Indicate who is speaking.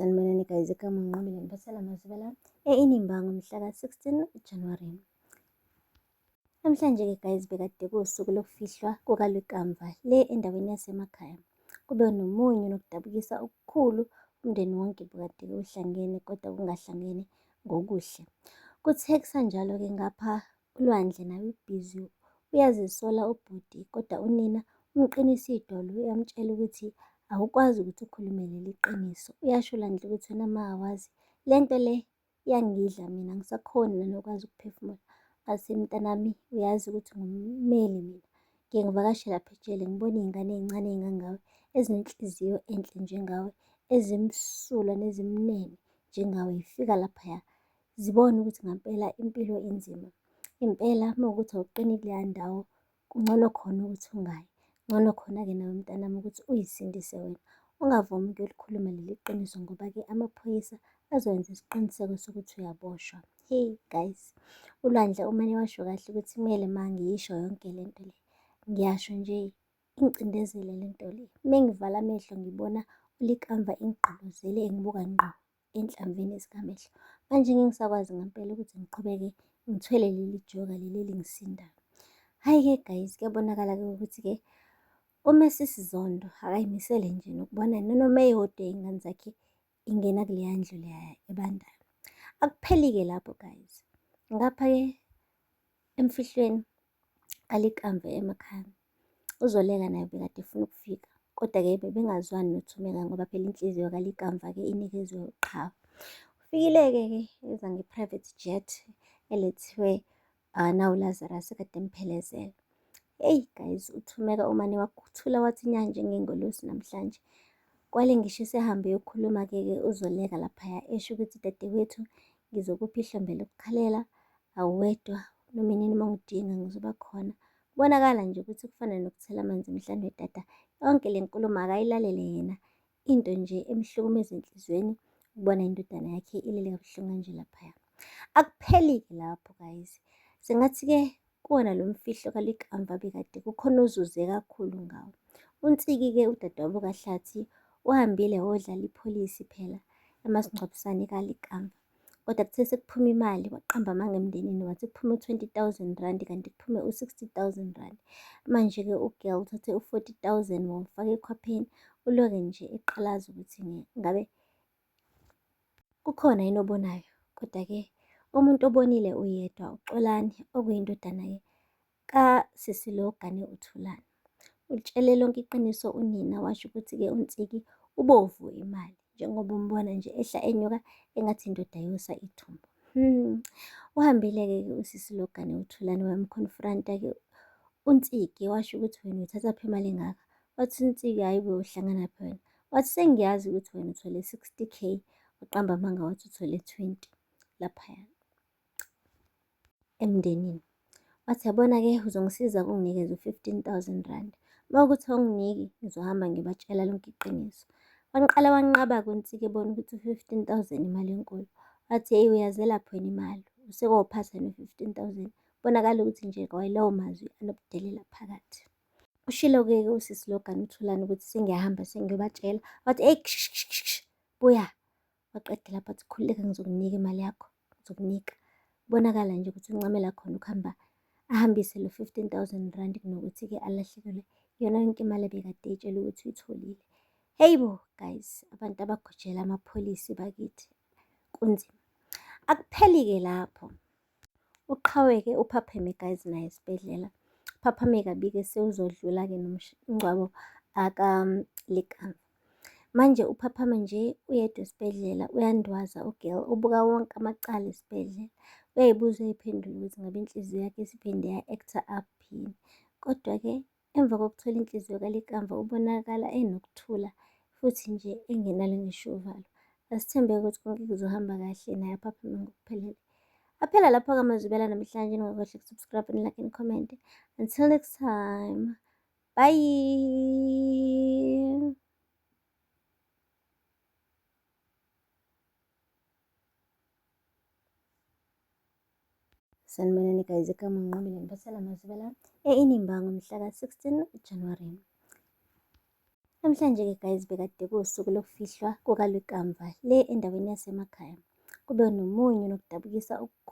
Speaker 1: Sanibonani guys, igama uNqobile ngiphathela amazwibela e-Inimba ngomhla ka-16 January. Namhlanje-ke guys bekade kuwusuku lokufihlwa kukaLwikamva le endaweni yasemakhaya. Kube nomunyu nokudabukisa okukhulu, umndeni wonke bekade uhlangene kodwa kungahlangene ngokuhle. Kuthe kusanjalo-ke ngapha uLwandle naye ubhizi uyazisola ubhuti kodwa unina umqinisa idolo uyamtshela ukuthi awukwazi ukuthi ukhulume leli qiniso. Uyasho uLwandle ukuthi wena ma awazi le nto le iyangidla mina angisakhoni nanokwazi ukuphefumula. Athi mntanami uyazi ukuthi ngummeli mina. Ngike ngivakashe lapha ejele ngibone iy'ngane ey'ncane ey'ngangawe ezinenhliziyo enhle njengawe, ezimsulwa nezimnene njengawe yifika laphaya zibone ukuthi ngampela impilo inzima. Impela uma kuwukuthi awuqini kuleya ndawo kungcono khona ukuthi ungayi. Ngcono khona-ke nawe mntanami ukuthi uyisindise wena. Ungavumi ukuyolikhuluma leli qiniso ngoba-ke amaphoyisa azoyenza isiqiniseko sokuthi uyaboshwa. Hey guys, uLwandle umane washo kahle ukuthi kumele ma ngiyisho yonke le nto le. Ngiyasho nje ingicindezele le nto le. Mengivala amehlo ngibona uLikamva engigqolozele engibuka ngqo enhlamvini zikamehlo. Manje ngeke ngisakwazi ngempela ukuthi ngiqhubeke ngithwele leli joka leli elingisindayo. Hhayi-ke guys, kuyabonakala-ke ukuthi-ke uMesisi Zondo akayimisele nje nokubona nanoma eyodwa yey'ngane zakhe ingena kuleya ndlu leya ebandayo. Akupheli-ke lapho guys. Ngapha-ke emfihlweni kaLikamva emakhaya. UZoleka naye ubekade efuna ukufika kodwa-ke bebengazwani noThumeka ngoba phela inhliziyo kaLikamva-ke inikezwe uqhawe. Ufikile-ke ke eza nge-private jet elethiwe nawu Lazarus ekade emphelezela. Hey guys, uThumeka umane wathula wathi nya njengengolosi namhlanje. Kwale ngisho esehambe yokhuluma-ke ke uZoleka laphaya esho ukuthi dadewethu ngizokupha ihlombe lokukhalela awuwedwa noma inini uma ungidinga ngizoba khona. Kubonakala nje ukuthi kufana nokuthela amanzi emhlane wedada. Yonke le nkulumo akayilalele yena. Into nje emhlukumeza enhliziyweni ukubona indodana yakhe ilele kabuhlungu kanje laphaya. Akupheli-ke lapho guys. Sengathi-ke kuwona lo mfihlo kaLikamva bekade kukhona ozuze kakhulu ngawo. UNtsiki-ke udadewabo kaHlathi uhambile wodlala ipholisi phela emasingcwabisane kaLikamva. Kodwa kuthe sekuphuma imali waqamba amanga emndenini wathi kuphume u-20 000 rand kanti kuphume u-60 000 rand. Manje-ke ugirl uthathe u-40 000 wawufaka ekhwapheni uloke nje eqalaza ukuthi ngabe kukhona yini obonayo. Kodwa-ke umuntu obonile uyedwa uXolani okuyindodana-ke kasisi lo ogane uThulani. Utshele lonke iqiniso unina washo ukuthi-ke uNtsiki ubovu imali njengoba umbona nje ehla enyuka engathi indoda yosa ithumbu. Uhambile-ke usisi lo ogane uThulani wayamkhonfranta-ke uNtsiki washo ukuthi wena uyithathaphi imali engaka. Wathi uNtsiki hhayi bo uhlanganaphi wena. Wathi sengiyazi ukuthi wena uthole 60K waqamba amanga wathi uthole 20 laphaya emndenini. Wathi yabona-ke uzongisiza ukunginikeza u-15 000 rand. Uma kuwukuthi awunginiki ngizohamba ngiyobatshela lonke iqiniso. Wanqala wanqaba-ke uNtsiki ebona ukuthi u-15 000 imali enkulu. Wathi hheyi uyazelaphi wena imali, usekowuphatha no-15 000. Kubonakala ukuthi nje kwalawo mazwi anokudelela phakathi. Ushilo-ke usisi Logan uThulani ukuthi sengiyahamba sengiyobatshela. Wathi eyi buya. Waqeda lapho wathi khululeka ngizokunika imali yakho, ngizokunika. Kubonakala nje ukuthi uncamela khona ukuhamba ahambise lo 15 000 rand kunokuthi-ke alahlekelwe iyona yonke imali ebekade eyitshela ukuthi uyitholile. Hey bo guys, abantu abagojela amapholisi bakithi kunzima. Akupheli-ke lapho. Uqhawe-ke uphapheme guys naye esibhedlela. Uphaphame kabi-ke sewuzodlula-ke nomngcwabo akaLikamva. Manje uphaphama nje uyedwa esibhedlela uyandwaza ugirl ubuka wonke amacala esibhedlela. Uyayibuza uyayiphendula ukuthi ngabe inhliziyo yakhe isiphinde ya-actor up yini. Kodwa-ke emva kokuthola inhliziyo kaLikamva ubonakala enokuthula futhi nje engenalo ngisho uvalo. Asithembe ukuthi konke kuzohamba kahle naye aphaphame ngokuphelele. Aphela lapho-ke amazwibela namhlanje ningakhohlwa ukusubscribe, nilike, and comment. Until next time. Bye. Sanibonani guys, igama uNqobile ngiphathela amazwibela e-Inimba ngomhla ka-16 January. Namhlanje-ke guys bekade kuwusuku lokufihlwa kukaLikamva le endaweni yasemakhaya. Kube nomunyu nokudabukisa okukhulu.